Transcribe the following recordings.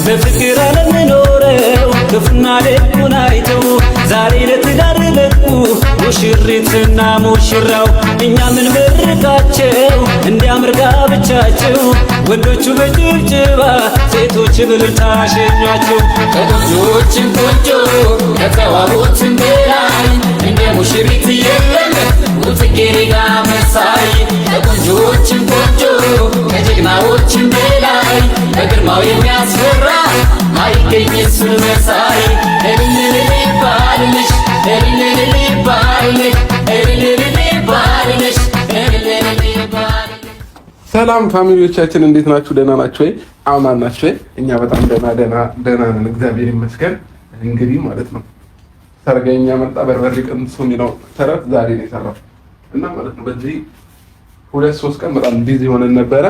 በፍቅር ዓለም ኖረው ክፉና ደጉን አይተው ዛሬ ለትዳር በቁ ሙሽሪትና ሙሽራው። እኛ ምን መርቃቸው እንዲያምር ጋብቻቸው። ወንዶቹ በጭብጨባ ሴቶች በእልልታ ሸኟቸው። ከቆንጆዎችም ቆንጆ ከተዋቡትም በላይ እንደ ሙሽሪት የለም ጽጌረዳ መሳይ። ከቆንጆዎችም ቆንጆ ከጀግናዎችም በላይ በግርማው የሚያስፈራ አይገኝ እሱን መሳይ። እልል ይባልልሽ፣ እልል ይባልልሽ፣ እልል ይባልልሽ፣ እልል ይባልልሽ። ሰላም family ዎቻችን፣ እንዴት ናችሁ? ደህና ናችሁ ወይ? አማን ናችሁ ወይ? እኛ በጣም ደህና ደህና ደህና ነን፣ እግዚአብሔር ይመስገን። እንግዲህ ማለት ነው ሰርገኛ መጣ በርበሬ ቀንሶ የሚለው ተረት ዛሬ ነው የሰራው እና ማለት ነው በዚህ 2-3 ቀን በጣም busy ሆነን ነበረ።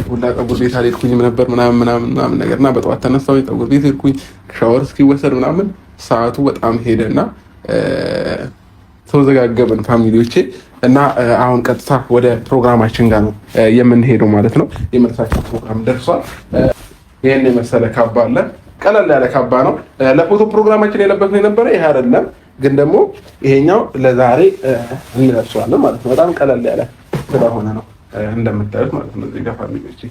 ሁላ ፀጉር ቤት አልሄድኩኝም ነበር ምናምን ምናምን ምናምን ነገር እና በጠዋት ተነሳሁኝ፣ ፀጉር ቤት ሄድኩኝ፣ ሻወር እስኪወሰድ ምናምን ሰዓቱ በጣም ሄደና ተወዘጋገብን family ዎቼ። እና አሁን ቀጥታ ወደ ፕሮግራማችን ጋር ነው የምንሄደው ማለት ነው። የመልሳችን ፕሮግራም ደርሷል። ይህን የመሰለ ካባ አለ። ቀለል ያለ ካባ ነው። ለፎቶ ፕሮግራማችን የለበስነው የነበረ ይሄ አይደለም፣ ግን ደግሞ ይሄኛው ለዛሬ እንለብሰዋለን ማለት ነው። በጣም ቀለል ያለ ስለሆነ ነው እንደምታዩት ማለት ነው። እዚህ ጋር family ዎቼ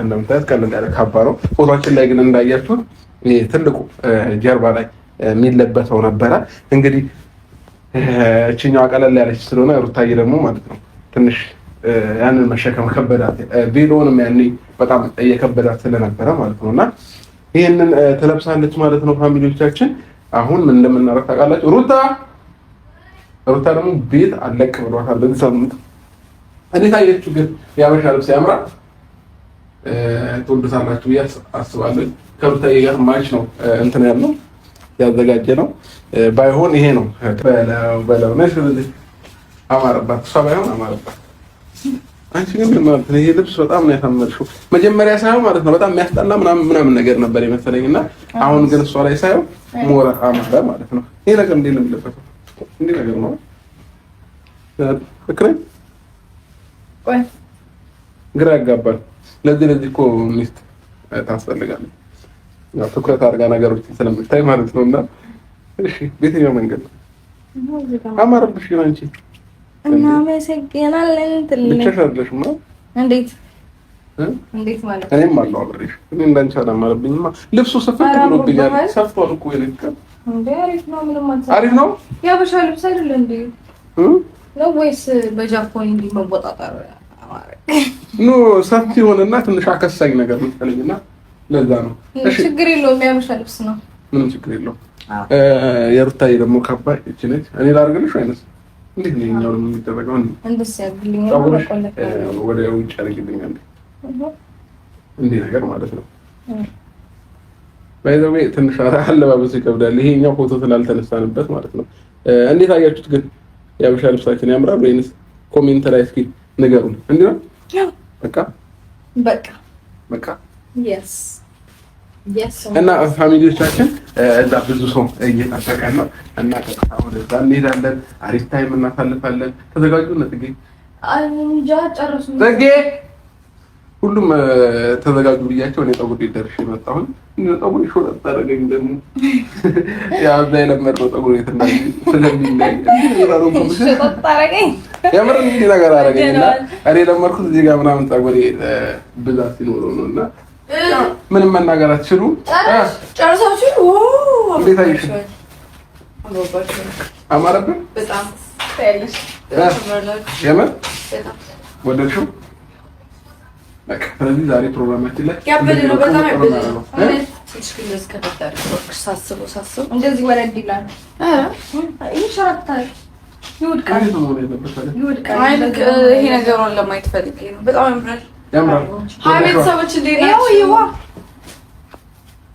እንደምታዩት ቀለል ያለ ካባ ነው። ፎቶችን ላይ ግን እንዳያችሁት ይሄ ትልቁ ጀርባ ላይ የሚለበሰው ነበረ። እንግዲህ እችኛዋ ቀለል ያለች ስለሆነ ሩታዬ ደግሞ ማለት ነው ትንሽ ያንን መሸከም ከበዳት። ቬሎንም ያኔ በጣም እየከበዳት ስለነበረ ማለት ነው እና ይህንን ትለብሳለች ማለት ነው። Family ዎቻችን፣ አሁን ምን እንደምናደርግ ታውቃላችሁ። ሩታ ሩታ ደግሞ ቤት አለቅ ብሏታል በዚህ ሳምንት። እንዴት አየችሁ ግን? የአበሻ ልብስ ያምራል። ትወዱታላችሁ ብዬ አስባለሁ። ከሩታዬ ጋር match ነው እንትን ያልነው ያዘጋጀ ነው። ባይሆን ይሄ ነው በለው በለው ነሽ። አማረባት፣ እሷ ባይሆን አማረባት። አንቺ ግን ማለት ነው ይሄ ልብስ በጣም ነው ያሳመርሽው። መጀመሪያ ሳይሆን ማለት ነው በጣም የሚያስጠላ ምናምን ምናምን ነገር ነበር የመሰለኝ እና አሁን ግን እሷ ላይ ሳይሆን more አማረ ማለት ነው። ይሄ ነገር እንዴት ነው የሚለበሰው? እንዴ ነገር ነው ልክ ነኝ? ቆይ። ግራ ያጋባል። ለዚህ እኮ ሚስት ታስፈልጋለች። ያው ትኩረት አድርጋ ነገሮችን ስለምታይ ማለት ነው። እና እሺ፣ በየትኛው መንገድ ነው አማረብሽ ግን አንቺ? እናመሰግናለን። ትልቅ ብቻሽ አይደለሽማ። እንዴት እንዴት ማለት? እኔም አለው አብሬሽ። እኔ እንዳንቺ አላማረብኝማ። ልብሱ ሰፍት ብሎብኛል። ሰፍቷል እኮ የኔ ፍቅር። እንዴ አሪፍ ነው። ምንም አልሰ አሪፍ ነው። የአበሻ ልብስ አይደለ እንዴ ነው ወይስ በጃፖን እንዲህ መወጣጠር አማረ? No፣ ሰፊ ሆነና ትንሽ አከሳኝ ነገር መሰለኝና ለዛ ነው። እሺ። ችግር የለውም። የአበሻ ልብስ ነው። ምንም ችግር የለውም። የሩታዬ ደግሞ ካባ ይቺ ነች። እኔ ላድርግልሽ ወይንስ እንዴት ነው የኛው ደግሞ የሚደረገው? እንደስ ያድርግልኝ። ፀጉርሽ ወደ ውጭ ያደርግልኛል እንዲህ ነገር ማለት ነው። By the way ትንሽ አለባበሱ ይከብዳል። ይሄኛው ፎቶ ስላልተነሳንበት ማለት ነው። እንዴት አያችሁት ግን? የአበሻ ልብሳችን ያምራል ወይንስ? Comment ላይ እስኪ ንገሩን። እንዲህ ነው በቃ። በቃ። በቃ። Yes. እና family ዎቻችን፣ እዛ ብዙ ሰው እየጠበቀን ነው እና ቀጥታ ወደዛ እንሄዳለን። አሪፍ time እናሳልፋለን። ተዘጋጁ እነ ጽጌ። እንጃ ጨርሱ። ጽጌ፣ ሁሉም ተዘጋጁ ብያቸው እኔ ፀጉር ቤት ደርሼ መጣሁኝ። እንደ ፀጉር ሾጠጥ አደረገኝ ደግሞ ያው እዛ የለመድነው ፀጉር ቤት እንደዚህ ስለሚለያይ ሸጠጥ አደረገኝ። የምር እንዲህ ነገር አደረገኝ እና እኔ የለመድኩት እዚህ ጋር ምናምን ፀጉሬ ብዛት ሲኖረው ነው እና ምንም መናገር አትችሉም። ጨርሳችሁ? እንዴት አየሽ? አማረብን? በጣም። ታያለሽ። የምር? በጣም። ወደድሽው? በቃ ስለዚህ ዛሬ ፕሮግራማችን ላይ ያበደ ነው፣ በጣም ያበደ ነው። እ? ትንሽ ግን እንደዚህ ከበድ አድርገው እባክሽ፣ ሳስበው ሳስበው እንደዚህ ወረድ ይላል። ኧረ። ይንሸራተታል፣ ይወድቃል፣ እንዴት ነው መሆን ያለበት ታዲያ? ይወድቃል። አይ ልክ ይሄ ነገሩን ለማየት ፈልጌ ነው። በጣም ያምራል። ያምራል። Hi ቤተሰቦች፣ እንዴት ይኸው ናችሁ? ይዋ።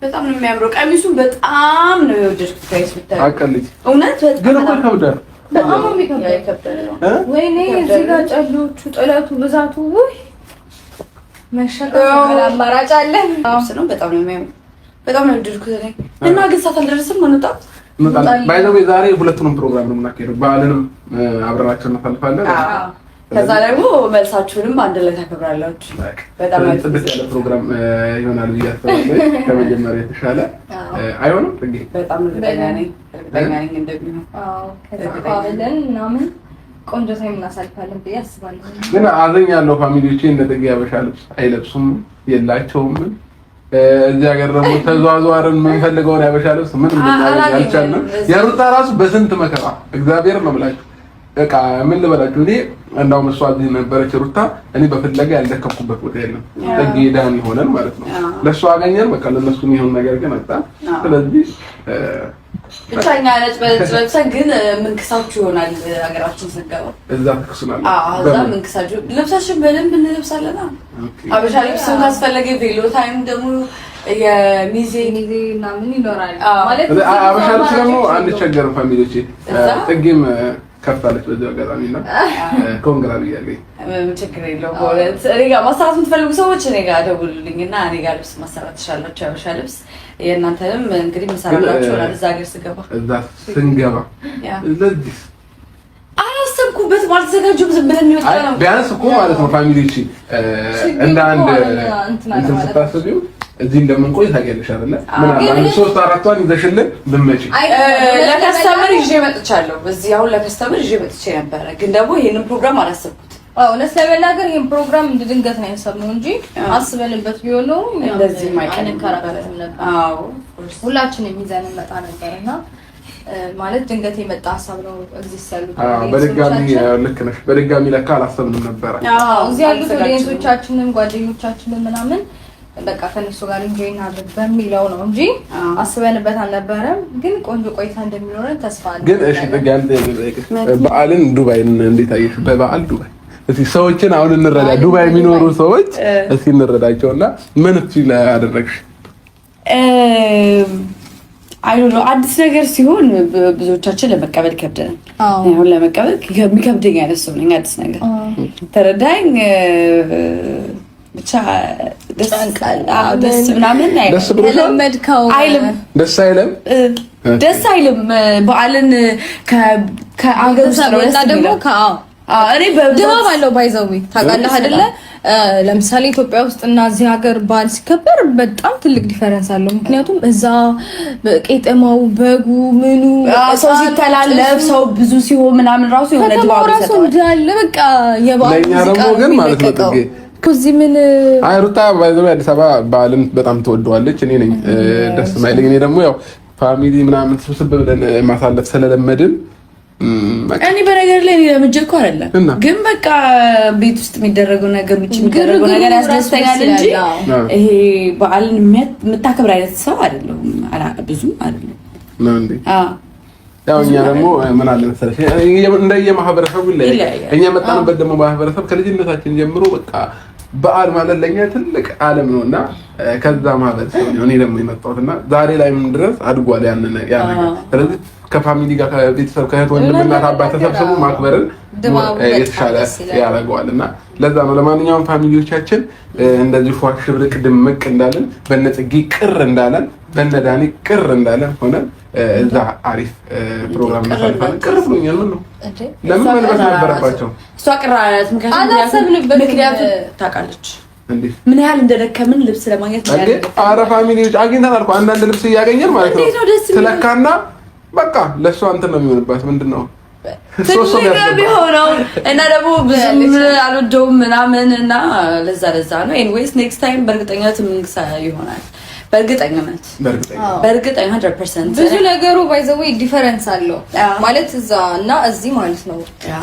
በጣም ነው የሚያምረው። ቀሚሱን በጣም ነው የወደድኩት። Guys ብታይ። አቀልጅ። እውነት። ግን እኮ ይከብዳል። በጣም ነው የሚከብደው። ያ የከበደ ነው። እ? ወይኔ እዚህ ጋር ጨሌዎቹ ጥለቱ ብዛቱ ውይ መሸከም አማራጭ አለ። ልብስ ነው። በጣም ነው የሚያምረው። በጣም ነው የወደድኩት እኔ። እና ግን ሰዓት አልደረሰም አንወጣም? እንወጣለን። By the way ዛሬ ሁለቱንም ፕሮግራም ነው የምናካሄደው። በዓልንም አብረናቸው እናሳልፋለን። ከዛ ደግሞ መልሳችሁንም አንድ ላይ ታከብራላችሁ። በጣም ጽድት ያለ ፕሮግራም ይሆናል ብዬ አስባለሁ። ከመጀመሪያ የተሻለ አይሆንም? ጽጌ በጣም እርግጠኛ ነኝ፣ እርግጠኛ ነኝ እንደሚሆን። አዎ፣ ከዛ ብለን ምናምን ቆንጆ time እናሳልፋለን ብዬ አስባለሁ። ግን አዘኛለሁ። Family ዎቼ እንደ ጽጌ ያበሻ ልብስ አይለብሱም፣ የላቸውም። እዚህ ሀገር ደግሞ ተዟዟርን የምንፈልገውን ያበሻ ልብስ ምንም ልናገኝ አልቻልንም። የሩታ ራሱ በስንት መከራ እግዚአብሔር ነው የምላችሁ። በቃ ምን ልበላችሁ፣ እኔ እንዳውም እሷ እዚህ ነበረች ሩታ፣ እኔ በፍለጋ ያልደከምኩበት ቦታ የለም። ጽጌ ዳኒ ሆነን ማለት ነው። ለእሷ አገኘን፣ በቃ ለእነሱ የሚሆን ነገር ግን አጣን። ስለዚህ ብቻ እኛ ነጭ በነጭ ለብሰን ግን ምንክሳችሁ ይሆናል ሀገራችን ስንገባ እዛ ትክሱናል። አዎ እዛ ምንክሳችሁ ልብሳችን በደንብ እንለብሳለና አበሻ ልብስም ካስፈለገ ቬሎ time ደግሞ የሚዜ ሚዜ ምናምን ይኖራል ማለት አበሻ ልብስ ደግሞ አንቸገርም። Family ዎቼ ጽጌም ከፍታለች በዚህ አጋጣሚ እና congra ብያለሁ። ችግር የለውም። በእውነት እኔ ጋር ማሰራት የምትፈልጉ ሰዎች እኔ ጋር ደውሉልኝ እና እኔ ጋር ልብስ ማሰራት ትችላላችሁ። የአበሻ ልብስ የእናንተንም እንግዲህ ምሰራላችሁ ይሆናል እዛ ሀገር ስገባ። እዛ ስንገባ ለዚህ አላሰብኩበትም፣ አልተዘጋጀሁም። ዝም ብለን የሚወጣ ነው። ቢያንስ እኮ ማለት ነው family ዎቼ እንደ አንድ እንትን ስታስቢው እዚህ እንደምንቆይ ታውቂያለሽ አይደለ? ምናምን ሶስት አራቷን ይዘሽልን ብትመጪ ለ customer ይዤ መጥቻለሁ። በዚህ አሁን ለ customer ይዤ መጥቼ ነበረ፣ ግን ደግሞ ይሄንን ፕሮግራም አላሰብኩትም። አዎ እውነት ለመናገር ይሄን ፕሮግራም እንደ ድንገት ነው ያሰብነው እንጂ አስበንበት ቢሆን ኖሮ እንደዚህ አንከራከርም ነበር። አዎ ሁላችንም ይዘን እንመጣ ነበርና ማለት ድንገት የመጣ ሀሳብ ነው። እዚህ ያሉት በድጋሚ ልክ ነሽ። በድጋሚ ለካ አላሰብንም ነበረ። አዎ እዚህ ያሉት audience ኦቻችንም ጓደኞቻችንም ምናምን በቃ ከነሱ ጋር enjoy እናድርግ በሚለው ነው እንጂ አስበንበት አልነበረም። ግን ቆንጆ ቆይታ እንደሚኖረን ተስፋ አለ። ግን እሺ በዓልን ዱባይን እንዴት አየሽ? በበዓል ዱባይ እስኪ ሰዎችን አሁን እንረዳ፣ ዱባይ የሚኖሩ ሰዎች እስኪ እንረዳቸውና ምን feel አደረግሽ? I don't know አዲስ ነገር ሲሆን ብዙዎቻችን ለመቀበል ይከብደናል። አሁን ለመቀበል የሚከብደኝ አይነት ሰው ነኝ። አዲስ ነገር ተረዳኝ ብቻ ደስ ምናምን አይልም፣ ደስ አይልም፣ ደስ አይልም። በዓልን ከአገር ውስጥ ነው ደስ የሚለው። እኔ ድባብ አለው by the way ታውቃለህ አይደለ? ለምሳሌ ኢትዮጵያ ውስጥ እና እዚህ ሀገር በዓል ሲከበር በጣም ትልቅ difference አለው። ምክንያቱም እዛ ቄጠማው፣ በጉ፣ ምኑ ሰው ሲተላለፍ ሰው ብዙ ሲሆን ምናምን ራሱ የሆነ ድባብ ራሱ እንዳለ በቃ የበዓል ሙዚቃ ግን ማለት ነው እዚህ ምን አይ ሩታ by the way አዲስ አበባ በዓልን በጣም ትወደዋለች። እኔ ነኝ ደስ የማይለኝ። እኔ ደግሞ ያው family ምናምን ስብስብ ብለን ማሳለፍ ስለለመድን እኔ በነገር ላይ ለምጄ እኮ አይደለም፣ ግን በቃ ቤት ውስጥ የሚደረገው ነገር ውጭ የሚደረገው ነገር ያስደስተኛል እንጂ ይሄ በዓልን የምታከብር አይነት ሰው አይደለሁም። ብዙም አይደለም። ያው እኛ ደግሞ ምን አለ መሰለሽ እንደየማህበረሰቡ ይለያያል። እኛ የመጣንበት ደግሞ ማህበረሰብ ከልጅነታችን ጀምሮ በቃ በዓል ማለት ለኛ ትልቅ ዓለም ነው እና ከዛ ማህበረሰብ ነው እኔ ደግሞ የመጣሁት እና ዛሬ ላይ ምን ድረስ አድጓል ያን ነገር። ስለዚህ ከ family ጋር ከቤተሰብ ከእህት ወንድም እናት አባት ተሰብስቦ ማክበርን የተሻለ ያደርገዋል እና ለዛ ነው። ለማንኛውም family ዎቻችን እንደዚህ ፏ ሽብርቅ ድምቅ እንዳለን በነ ጽጌ ቅር እንዳለን በነ ዳኒ ቅር እንዳለን ሆነን እዛ አሪፍ ፕሮግራም እናሳልፋለን። ቅር ብሎኛል። ምን ነው ለምን መልበስ ነበረባቸው? እሷ ቅር አላት። ምክንያቱም ታውቃለች ምን ያህል እንደደከምን ልብስ ለማግኘት። ኧረ family ዎች አግኝተናል እኮ አንዳንድ ልብስ እያገኘን ማለት ነው። ትለካና በቃ ለእሷ እንትን ነው የሚሆንባት። ምንድን ነው ትልቅ ቢሆነው እና ደግሞ ብዙም አልወደውም ምናምን እና ለዛ ለዛ ነው። Anyways next time በእርግጠኝነት ምንግሳ ይሆናል። በእርግጠኝነት በእርግጠኝ 100% ብዙ ነገሩ by the way difference አለው ማለት እዛ እና እዚህ ማለት ነው።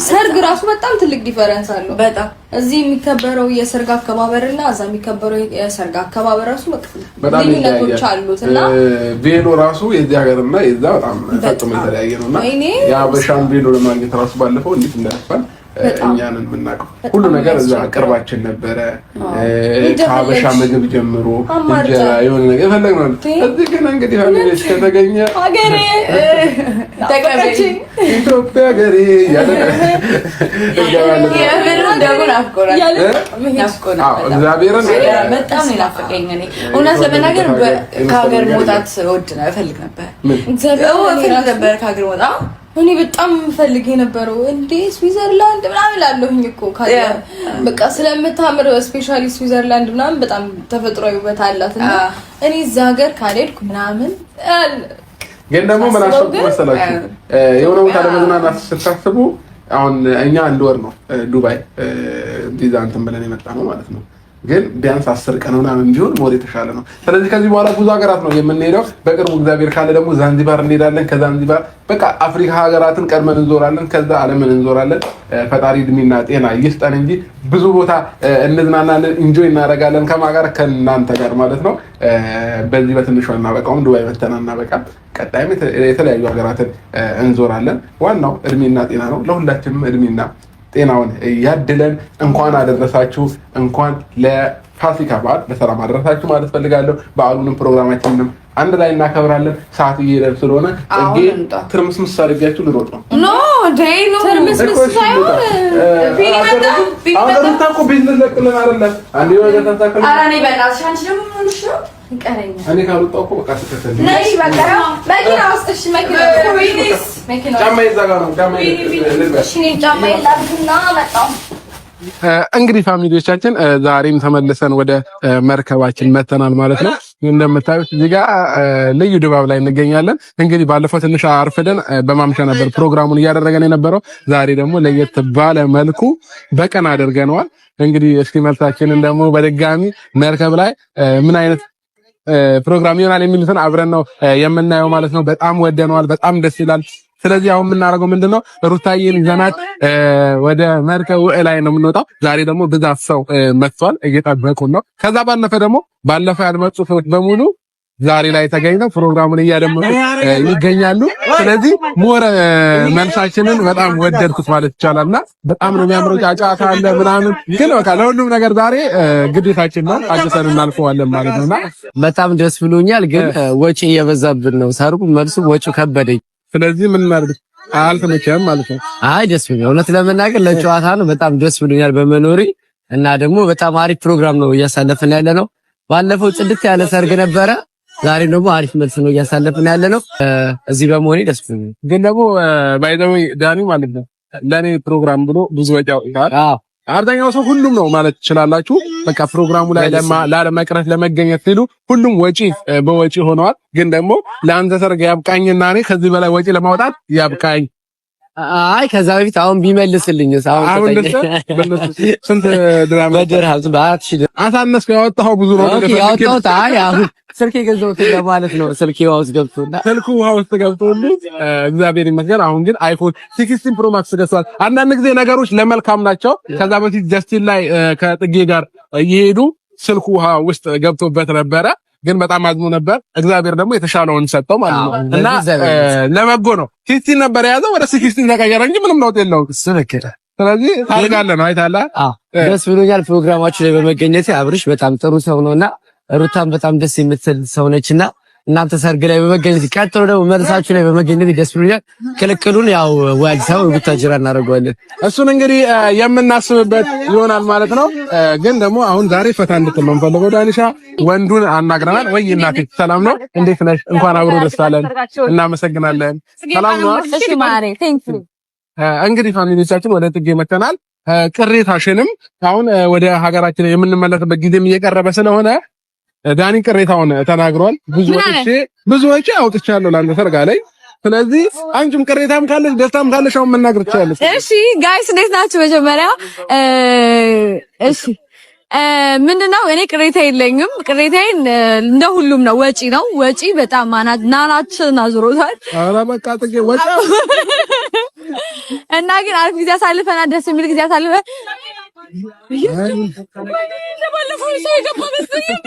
ሰርግ ራሱ በጣም ትልቅ difference አለው። በጣም እዚህ የሚከበረው የሰርግ አከባበር እና እዛ የሚከበረው የሰርግ አከባበር ራሱ በጣም ልዩነቶች አሉት እና ቬሎ ራሱ የዚህ ሀገርና የዛ በጣም ፈጽሞ የተለያየ ነውና የአበሻን ቬሎ ለማግኘት ራሱ ባለፈው እንዴት እንደለፋን እኛንን የምናውቀው ሁሉ ነገር እዛ ቅርባችን ነበረ። ከሀበሻ ምግብ ጀምሮ እንጀራ የሆነ ነገር የፈለግነው። እዚህ ግን እንግዲህ family ዎች ከተገኘ ሀገሬ ኢትዮጵያ ሀገሬ እግዚአብሔርን በጣም ነው የናፈቀኝ። እኔ እውነት ለመናገር ከሀገር መውጣት እወድ እፈልግ ነበር እፈልግ ነበር ከሀገር መውጣት። እኔ በጣም የምፈልግ የነበረው እንዴ ስዊዘርላንድ ምናምን ላለሁኝ እኮ ካለ በቃ ስለምታምር especially ስዊዘርላንድ ምናምን በጣም ተፈጥሯዊ ውበት አላት እና እኔ እዛ ሀገር ካልሄድኩ ምናምን። ግን ደግሞ ምን አሰብኩ መሰላችሁ? የሆነ ቦታ ለመዝናናት ስታስቡ አሁን እኛ አንድ ወር ነው ዱባይ ቪዛ እንትን ብለን የመጣ ነው ማለት ነው። ግን ቢያንስ 10 ቀን ምናምን ቢሆን more የተሻለ ነው። ስለዚህ ከዚህ በኋላ ብዙ ሀገራት ነው የምንሄደው። በቅርቡ እግዚአብሔር ካለ ደግሞ ዛንዚባር እንሄዳለን። ከዛንዚባር በቃ አፍሪካ ሀገራትን ቀድመን እንዞራለን። ከዛ ዓለምን እንዞራለን። ፈጣሪ እድሜና ጤና ይስጠን እንጂ ብዙ ቦታ እንዝናናለን፣ enjoy እናደርጋለን። ከማ ጋር? ከእናንተ ጋር ማለት ነው። በዚህ በትንሹ አናበቃውም። ዱባይ መተን አናበቃም። ቀጣይም የተለያዩ ሀገራትን እንዞራለን። ዋናው እድሜና ጤና ነው። ለሁላችንም እድሜና ጤናውን ያድለን። እንኳን አደረሳችሁ፣ እንኳን ለፋሲካ በዓል በሰላም አደረሳችሁ ማለት ፈልጋለሁ። በዓሉንም ፕሮግራማችንንም አንድ ላይ እናከብራለን። ሰዓት እየሄደ ስለሆነ ጽጌ ትርምስምስ አድርጊያችሁ ልሮጥ ነው። No day no። ትርምስምስ ሳይሆን አሁን ሩታ እኮ ቤት ልትለቅልን አይደለ? አንዴ ወደ ተሳከለ። ኧረ እኔ በእናትሽ፣ አንቺ ደግሞ ምን ሆነሽ ነው? ይቀረኛል። እኔ ካልወጣሁ እኮ በቃ ትከተል። ነይ በቃ መኪና ውስጥ፣ እሺ መኪና ውስጥ፣ መኪና ውስጥ። ጫማ ይዛ ጋር ነው፣ ጫማ ልልበስ። እሺ እኔም ጫማዬን ላድርግና መጣሁ። እንግዲህ family ዎቻችን ዛሬም ተመልሰን ወደ መርከባችን መተናል ማለት ነው። እንደምታዩት እዚህ ጋር ልዩ ድባብ ላይ እንገኛለን። እንግዲህ ባለፈው ትንሽ አርፍደን በማምሻ ነበር ፕሮግራሙን እያደረገን የነበረው። ዛሬ ደግሞ ለየት ባለ መልኩ በቀን አድርገነዋል። እንግዲህ እስኪ መልሳችንን ደግሞ በድጋሚ መርከብ ላይ ምን አይነት ፕሮግራም ይሆናል የሚሉትን አብረን ነው የምናየው ማለት ነው። በጣም ወደነዋል። በጣም ደስ ይላል። ስለዚህ አሁን የምናደርገው ምንድነው? ሩታዬን ይዘናት ወደ መርከቡ ላይ ነው የምንወጣው። ዛሬ ደግሞ ብዛት ሰው መጥቷል፣ እየጠበቁን ነው። ከዛ ባለፈ ደግሞ ባለፈው ያልመጡ ሰዎች በሙሉ ዛሬ ላይ ተገኝተው ፕሮግራሙን እያደመጡ ይገኛሉ። ስለዚህ more መልሳችንን በጣም ወደድኩት ማለት ይቻላልና በጣም ነው የሚያምረው። ጫጫታ አለ ምናምን፣ ግን በቃ ለሁሉም ነገር ዛሬ ግዴታችን ነው፣ አግሰን እናልፈዋለን ማለት ነውና በጣም ደስ ብሎኛል። ግን ወጪ እየበዛብን ነው። ሰርጉ መልሱ ወጪው ከበደኝ። ስለዚህ ምን እናድርግ? አልተመቸህም ማለት ነው? አይ ደስ ብሎኛል። እውነት ለመናገር ለጨዋታ ነው። በጣም ደስ ብሎኛል በመኖሪ እና ደግሞ በጣም አሪፍ ፕሮግራም ነው እያሳለፍን ያለ ነው። ባለፈው ጽድት ያለ ሰርግ ነበረ። ዛሬ ደግሞ አሪፍ መልስ ነው እያሳለፍን ያለ ነው። እዚህ በመሆኔ ደስ ብሎኛል። ግን ደግሞ by the way ዳኒ ማለት ነው ለእኔ ፕሮግራም ብሎ ብዙ ወጪ አውጥቷል። አብዛኛው ሰው ሁሉም ነው ማለት ትችላላችሁ። በቃ ፕሮግራሙ ላይ ላለመቅረት ለመገኘት ሲሉ ሁሉም ወጪ በወጪ ሆነዋል። ግን ደግሞ ለአንተ ሰርግ ያብቃኝና እኔ ከዚህ በላይ ወጪ ለማውጣት ያብቃኝ። አይ ከዛ በፊት አሁን ቢመልስልኝ አሁን ስንት ድራም? በድርሃም በ4,000 አሳነስከው። ያወጣኸው ብዙ ነው። Okay ያወጣሁት፣ አይ አሁን ስልክ የገዛሁት ለማለት ነው። ስልክ ውሃ ውስጥ ገብቶና ስልኩ ውሃ ውስጥ ገብቶ ሁሉ እግዚአብሔር ይመስገን። አሁን ግን iPhone 16 Pro Max ገዝቷል። አንዳንድ ጊዜ ነገሮች ለመልካም ናቸው። ከዛ በፊት ጀስቲን ላይ ከጥጌ ጋር እየሄዱ ስልኩ ውሃ ውስጥ ገብቶበት ነበረ። ግን በጣም አዝኖ ነበር። እግዚአብሔር ደግሞ የተሻለውን ሰጠው ማለት ነው እና ለበጎ ነው። 15 ነበር የያዘው፣ ወደ 16 ተቀየረ እንጂ ምንም ለውጥ የለውም። እሱ ልክ ነህ። ስለዚህ ታድጋለህ ነው አይታላ። አዎ ደስ ብሎኛል ፕሮግራማችሁ ላይ በመገኘቴ። አብርሽ በጣም ጥሩ ሰው ነውና ሩታም በጣም ደስ የምትል ሰው ነችና እናንተ ሰርግ ላይ በመገኘት ቀጥሎ ደግሞ መልሳችሁ ላይ በመገኘት ደስ ብሎኛል። ክልክሉን ያው ወይ አዲስ አበባ ወይ ቡታጅራ እናደርገዋለን። እሱን እንግዲህ የምናስብበት ይሆናል ማለት ነው። ግን ደግሞ አሁን ዛሬ ፈታ እንድትል ነው የምፈልገው። ዳኒሻ ወንዱን አናግረናል ወይ? እናቴ ሰላም ነው? እንዴት ነሽ? እንኳን አብሮ ደስ አለን። እናመሰግናለን። ሰላም ነው። እሺ ማሬ thank you። እንግዲህ family ዎቻችን ወደ ጥጌ መተናል። ቅሬታሽንም አሁን ወደ ሀገራችን የምንመለስበት ጊዜም እየቀረበ ስለሆነ ዳኒ ቅሬታውን ተናግሯል። ብዙ ወጪ ብዙ ወጪ አውጥቻለሁ ለአንተ ሰርግ ላይ። ስለዚህ አንቺም ቅሬታም ካለሽ ደስታም ካለሽ አሁን መናገር ትችላለሽ። እሺ guys እንዴት ናችሁ? መጀመሪያ እሺ ምንድነው እኔ ቅሬታ የለኝም። ቅሬታዬን እንደ ሁሉም ነው፣ ወጪ ነው። ወጪ በጣም ናናችን አዙሮታል። ኧረ በቃ ጥጌ ወጪ እና ግን አሪፍ ጊዜ አሳልፈናል። ደስ የሚል ጊዜ አሳልፈን ለባለፈው ሰው የገባ መሰለኝ።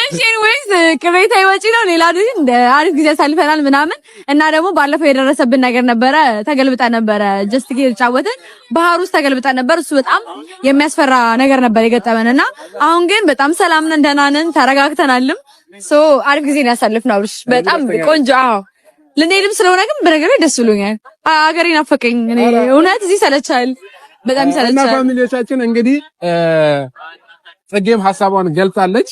እሺ anyways ቅሬታ ወጪ ነው። ሌላ ግን አሪፍ ጊዜ አሳልፈናል ምናምን እና ደግሞ ባለፈው የደረሰብን ነገር ነበረ። ተገልብጣ ነበረ። Just ጫወትን ባህር ውስጥ ተገልብጣ ነበር። እሱ በጣም የሚያስፈራ ነገር ነበር የገጠመን እና አሁን ግን በጣም ሰላም ነን፣ ደህና ነን፣ ተረጋግተናልም። So አሪፍ ጊዜ ነው ያሳለፍነው። አብርሽ በጣም ቆንጆ። አዎ ልንሄድም ስለሆነ ግን በነገር ላይ ደስ ብሎኛል። አገሬ ናፈቀኝ። እኔ እውነት እዚህ ሰለቻል፣ በጣም እና ሰለቻል። family ዎቻችን እንግዲህ ጽጌም ሀሳቧን ገልጻለች።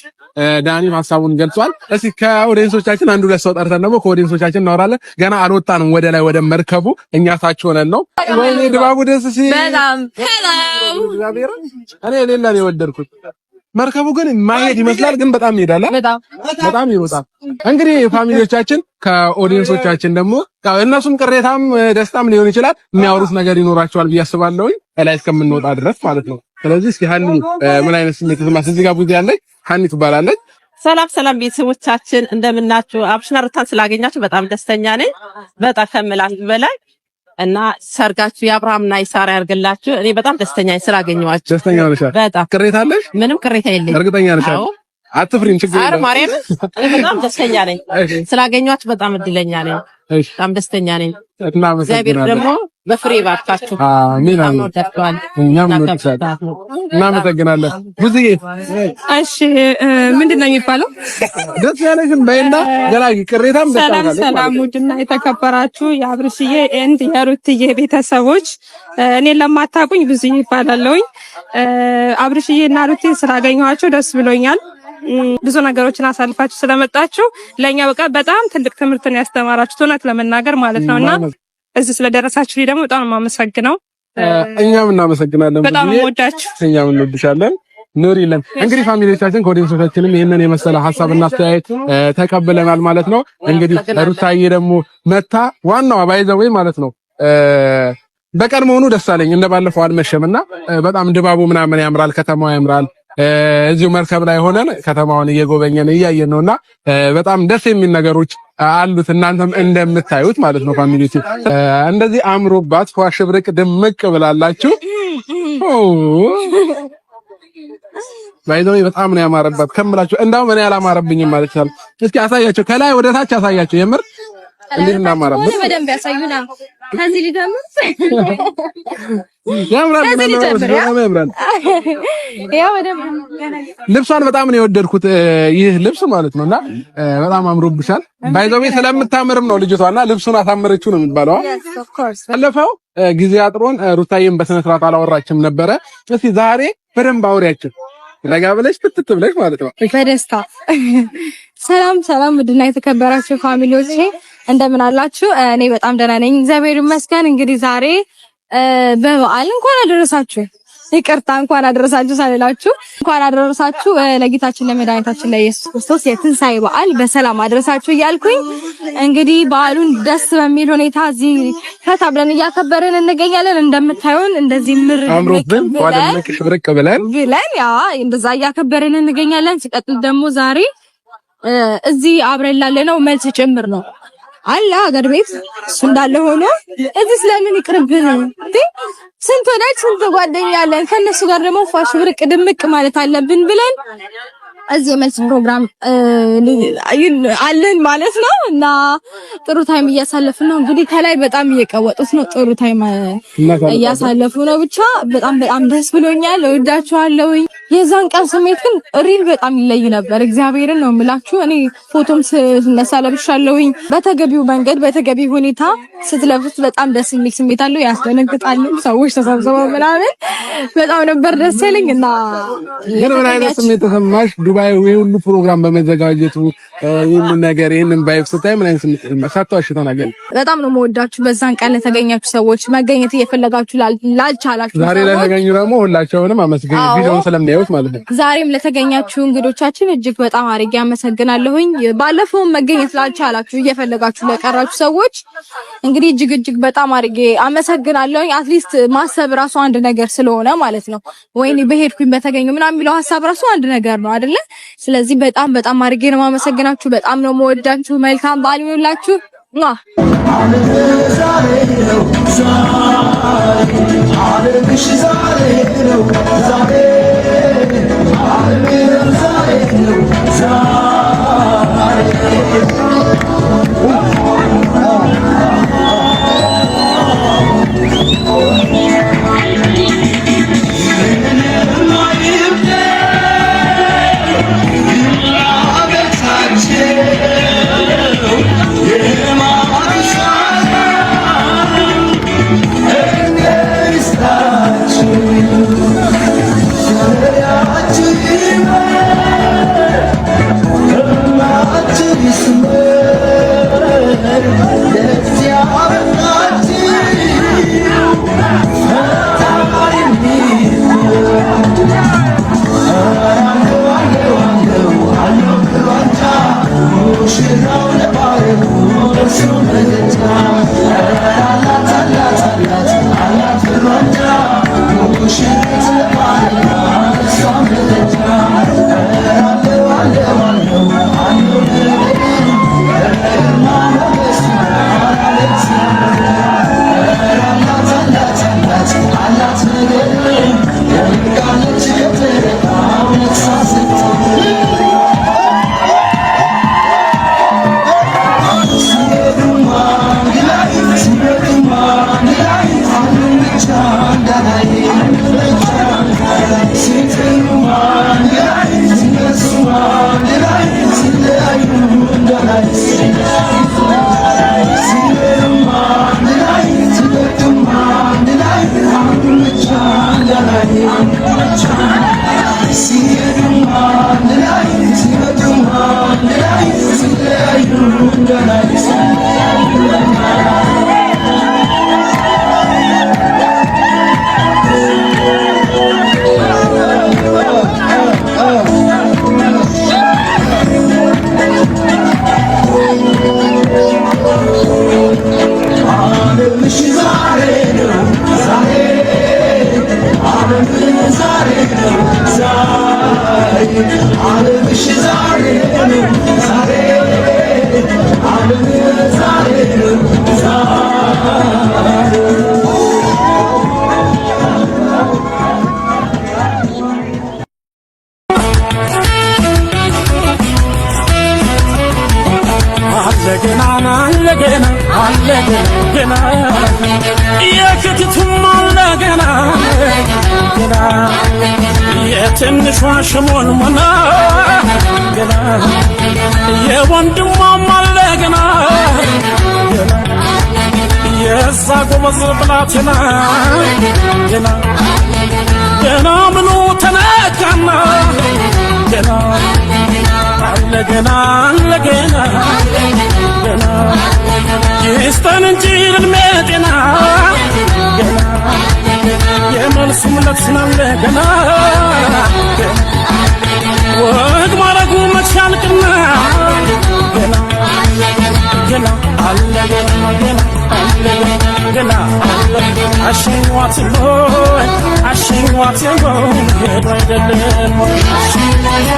ዳኒም ሀሳቡን ገልጿል። እስኪ ከ audience ኦቻችን አንድ ሁለት ሰው ጠርተን ደግሞ ከ audience ኦቻችን እናወራለን። ገና አልወጣንም ወደ ላይ ወደ መርከቡ፣ እኛ ታች ሆነን ነው። ወይኔ ድባቡ ደስ ሲል በጣም። እኔ ሌላ ነው የወደድኩት። መርከቡ ግን ማሄድ ይመስላል፣ ግን በጣም ይሄዳል፣ በጣም ይሮጣል። እንግዲህ family ዎቻችን ከ audience ኦቻችን ደግሞ እነሱም ቅሬታም ደስታም ሊሆን ይችላል የሚያወሩት ነገር ይኖራቸዋል ብዬ አስባለሁኝ ላይ እስከምንወጣ ድረስ ማለት ነው። ስለዚህ እስኪ ሀኒ ምን አይነት ስሜት ተሰማሽ? እዚህ ጋር ቡዜ ያለች ሀኒ ትባላለች። ሰላም ሰላም ቤተሰቦቻችን እንደምናችሁ። አብርሽና ሩታን ስላገኛችሁ በጣም ደስተኛ ነኝ፣ በጣም ከምላችሁ በላይ። እና ሰርጋችሁ የአብርሃምና የሳራ ያርግላችሁ። እኔ በጣም ደስተኛ ነኝ ስላገኘኋችሁ። ደስተኛ ነሽ? በጣም። ቅሬታ አለሽ? ምንም ቅሬታ የለኝም። እርግጠኛ ነሽ? አዎ። አትፍሪም? ችግር ኧረ የለም። ማርያም እኔ በጣም ደስተኛ ነኝ ስላገኘኋችሁ፣ በጣም እድለኛ ነኝ። በጣም ደስተኛ ነኝ። እግዚአብሔር እናመሰግናለን። ደግሞ በፍሬ ባርካችሁ። አሜን በጣም አሜን። እንወዳችኋለን። እኛም እንወድሻለን። እናመሰግናለን። ብዙዬ። እሺ፣ ምንድን ነው የሚባለው? ደስ ያለሽን በይና ገላጊ ቅሬታም ደስታም ሰላም ካለሽ ሰላም፣ ማለት ነው። ውድና የተከበራችሁ የአብርሽዬ and የሩትዬ ቤተሰቦች፣ እኔን ለማታውቁኝ ብዙዬ ይባላለሁኝ። አብርሽዬ እና ሩቴን ስላገኘኋቸው ደስ ብሎኛል። ብዙ ነገሮችን አሳልፋችሁ ስለመጣችሁ ለእኛ በቃ በጣም ትልቅ ትምህርትን ያስተማራችሁት እውነት ለመናገር ማለት ነው እና እዚህ ስለደረሳችሁ ደግሞ በጣም ነው የማመሰግነው። እኛም እናመሰግናለን። በጣም ብዙዬ። የምወዳችሁ። እኛም እንወድሻለን። ኑሪልን። እንግዲህ family ዎቻችን ከ audience ኦቻችንም ይህንን የመሰለ ሀሳብና አስተያየት ተቀብለናል ማለት ነው። እንግዲህ ሩታዬ ደግሞ መታ ዋናዋ by the way ማለት ነው በቀን መሆኑ ደስ አለኝ። እንደባለፈው አልመሸምና በጣም ድባቡ ምናምን ያምራል፣ ከተማው ያምራል። እዚሁ መርከብ ላይ ሆነን ከተማውን እየጎበኘን እያየን ነውና በጣም ደስ የሚል ነገሮች አሉት። እናንተም እንደምታዩት ማለት ነው family እንደዚህ አምሮባት ፏ ሽብርቅ ድምቅ ብላላችሁ። By the way በጣም ነው ያማረባት ከምላችሁ፣ እንዳውም እኔ አላማረብኝም ማለት ይቻላል። እስኪ አሳያቸው፣ ከላይ ወደ ታች አሳያቸው፣ የምር እንዴት እንዳማረበት። በደንብ ያሳዩና ከዚህ ሊጀምር። ያምራል፣ ከዚህ ሊጀምር። በጣም ያምራል። ያው በደንብ። ልብሷን በጣም ነው የወደድኩት፣ ይህ ልብስ ማለት ነውና በጣም አምሮብሻል። By the way ስለምታምርም ነው ልጅቷና ልብሱን አሳመረችው ነው የሚባለው። ባለፈው ጊዜ አጥሮን ሩታዬን በስነ ስርዓት አላወራችም ነበረ። እስኪ ዛሬ በደንብ አውሪያችን፣ ረጋ ብለሽ ትትት ብለሽ ማለት ነው። በደስታ። ሰላም ሰላም፣ ውድና የተከበራችሁ family ዎቼ እንደምን አላችሁ? እኔ በጣም ደህና ነኝ፣ እግዚአብሔር ይመስገን። እንግዲህ ዛሬ በበዓል እንኳን አደረሳችሁ። ይቅርታ እንኳን አደረሳችሁ ሳልላችሁ፣ እንኳን አደረሳችሁ ለጌታችን ለመድኃኒታችን ለኢየሱስ ክርስቶስ የትንሣኤ በዓል በሰላም አደረሳችሁ እያልኩኝ እንግዲህ በዓሉን ደስ በሚል ሁኔታ እዚህ ፈታ ብለን እያከበርን እንገኛለን። እንደምታዩን እንደዚህ ምር አምሮብን ፏደምቅ ሽብርቅ ብለን ብለን ያ እንደዛ እያከበርን እንገኛለን። ሲቀጥል ደግሞ ዛሬ እዚህ አብረን ላለነው መልስ ጭምር ነው አለ ሀገር ቤት፣ እሱ እንዳለ ሆኖ እዚህ ስለምን ይቅርብን እንዴ? ስንት ወዳጅ ስንት ጓደኛ አለን። ከነሱ ጋር ደግሞ ፏ ሽብርቅ ድምቅ ማለት አለብን ብለን እዚህ የመልስ ፕሮግራም አለን ማለት ነው። እና ጥሩ time እያሳለፍን ነው። እንግዲህ ከላይ በጣም እየቀወጡት ነው። ጥሩ time እያሳለፉ ነው። ብቻ በጣም በጣም ደስ ብሎኛል። እወዳችኋለሁኝ። የዛን ቀን ስሜት ግን real በጣም ይለይ ነበር። እግዚአብሔርን ነው የምላችሁ። እኔ ፎቶም ስነሳ ለብሻለሁኝ። በተገቢው መንገድ በተገቢው ሁኔታ ስትለብሱት በጣም ደስ የሚል ስሜት አለው። ያስደነግጣል። ሰዎች ተሰብስበው ምናምን በጣም ነበር ደስ ያለኝ እና ግን ምን አይነት ስሜት ተሰማሽ? ዱባይ ይሄ ሁሉ ፕሮግራም በመዘጋጀቱ ይህንን ነገር ይህንን vibe ስታይ ምን አይነት ስሜት ተሰማሽ? ሳትዋሽ ተናገሪ። በጣም ነው የምወዳችሁ። በዛን ቀን ለተገኛችሁ ሰዎች፣ መገኘት እየፈለጋችሁ ላልቻላችሁ ዛሬ ሰዎች ለተገኙ ደግሞ ሁላቸውንም አመስግኝ፣ ቪዲዮውን ስለሚያዩት ማለት ነው። ዛሬም ለተገኛችሁ እንግዶቻችን እጅግ በጣም አድርጌ አመሰግናለሁኝ። ባለፈውም መገኘት ላልቻላችሁ እየፈለጋችሁ ለቀራችሁ ሰዎች እንግዲህ እጅግ እጅግ በጣም አድርጌ አመሰግናለሁኝ። At least ማሰብ ራሱ አንድ ነገር ስለሆነ ማለት ነው። ወይኔ በሄድኩኝ በተገኘው ምናምን የሚለው ሀሳብ ራሱ አንድ ነገር ነው አይደለ? ስለዚህ በጣም በጣም አድርጌ ነው የማመሰግናችሁ። በጣም ነው የምወዳችሁ። መልካም በዓል ይሁንላችሁ። ዛሬ ነው ዛሬ ዛሬ ነው ዛሬ ዛሬ ነው ዛሬ። ብቻ ሲሄዱም አንድ ላይ ሲመጡም አንድ ላይ ሲለያዩ እንዳላይ ሲለያዩ እንዳላይ። ዓለምሽ ዛሬ ነው ዛሬ ዓለም ዛሬ ነው ዛሬ ዓለምሽ ዛሬ ነው ዛሬ ዓለም ዛሬ ነው ዛሬ። አለገና አለገና አለገና የክትቱም አለገና ገና የትንሿ ሽሞንሞና ገና የወንድሟም አለገና ገና የዛ ጎበዝ ብላቴና ገና ገና ምኑ ተነካና ገና አለ ገና አለ ገና ገና ይስጠን እንጂ እድሜ ጤና ገና የመልሱ ምለት ስናለ ገና ወግ ማረጉ መች ያልቅና ገና ገና አለ ገና ገና አለ ገና አሸኟት ሆይ አሸኟት ሆይ ሄዶ አይደለም አሸኟት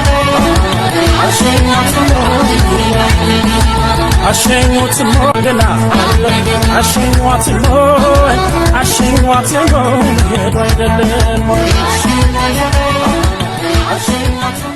አሸኙት ገና አሸኟት ሆይ አሸኟት ሆይ ሄዶ አይደለም አሸኟት።